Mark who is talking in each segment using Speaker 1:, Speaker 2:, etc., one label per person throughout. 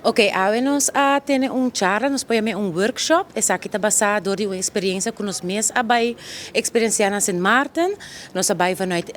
Speaker 1: Ok, awe nos a tene un charla, nos por yam'é un workshop. Esaki ta basá dor di un eksperensia ku nos mes a bai eksperensiá na Sint Maarten. Nos a bai vanuit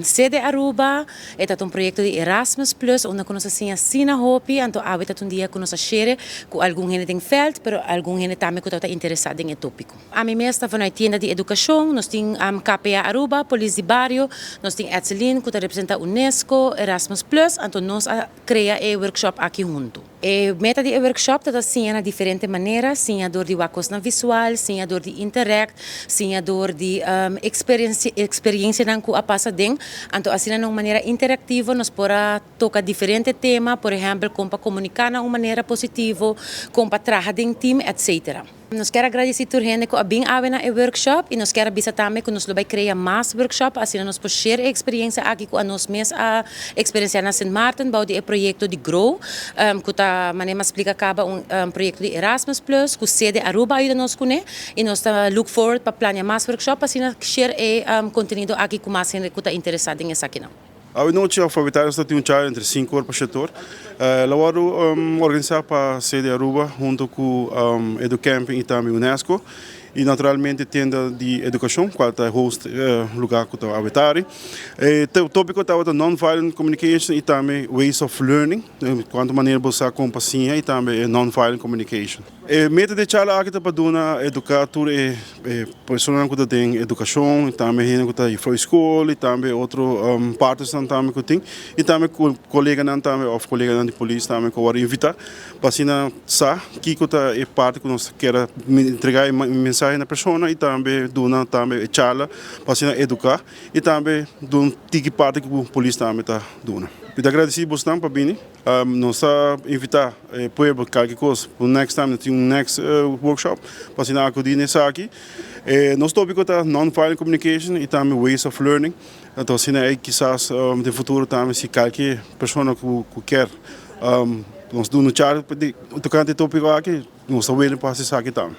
Speaker 1: Sede Aruba. E ta un proyekto di Erasmus Plus unda ku nos a siña asina hopi. Anto awe ta un dia ku nos a shere ku algun hende den vèlt, pero algun hende tambe ku tabata interesá den e tópiko. Ami mes ta vanuit tienda di edukashon, nos tin KPA Aruba, Polis di Bario, nos tin Etselin ku ta representá UNESCO, Erasmus Plus, anto nos a krea e workshop aki huntu. E meta di e workshop ta ta siña na diferente manera, siña dor di wak kosnan visual, siña dor di interact, siña dor di eksperiencianan ku a pasa den. Anto asina na un manera interaktivo nos por a toka diferente tema, por ehèmpel kon pa komuniká na un manera positivo, kon pa traha den team, etcetera. Nos kier a gradisí tur hende ku a bin awe na e workshop i nos kier a bisa tambe ku nos lo bai krea mas workshop pa asina nos por share e eksperiencia aki ku anos mes a eksperensiá na Sint Maarten bou di e proyekto di GROW, ku ta manera mi a splika kaba un proyekto di Erasmus Plus ku Sede Aruba a yuda nos kuné i nos ta look forward pa plania mas workshop pa asina share e kontenido aki ku mas hende ku ta interesá den esakinan.
Speaker 2: Awe nochi Alfabetarios ta tin un charla entre 5 or pa 7 or. El a wordo organisa pa Sede Aruba hunto cu Educamping y tambe UNESCO y naturalmente Tienda di Educacion cual ta host e lugar cu ta awe tardi. E topico tabata Non-Violent Communication y tambe Ways of Learning, cuanto manera bo sa con pa siña y tambe Non-Violent Communication. E meta di e charla aki ta pa duna educa tur e personanan cu ta den educacion y tambe hende cu ta for school y tambe otro partnersnan tambe cu tin y tambe coleganan tambe of coleganan di polis tambe cu a worde invita pa asina sa kico ta e parti cu nos kier entrega e mensahe na persona y tambe duna tambe e charla pa asina educa y tambe duna un tiki parti cu polis tambe ta duna. Mi ta agradeci bosnan pa bini. Nos ta invita e pueblo kalke kos pa next time nos tin un next workshop pa asina akudi na esaki. Nos topiko ta non-violent communication y tambe ways of learning. Anto asina ei kisas den futuro tambe si kalke persona ku kier nos duna un charla tokante e topiko aki nos ta willing pa hasi esaki tambe.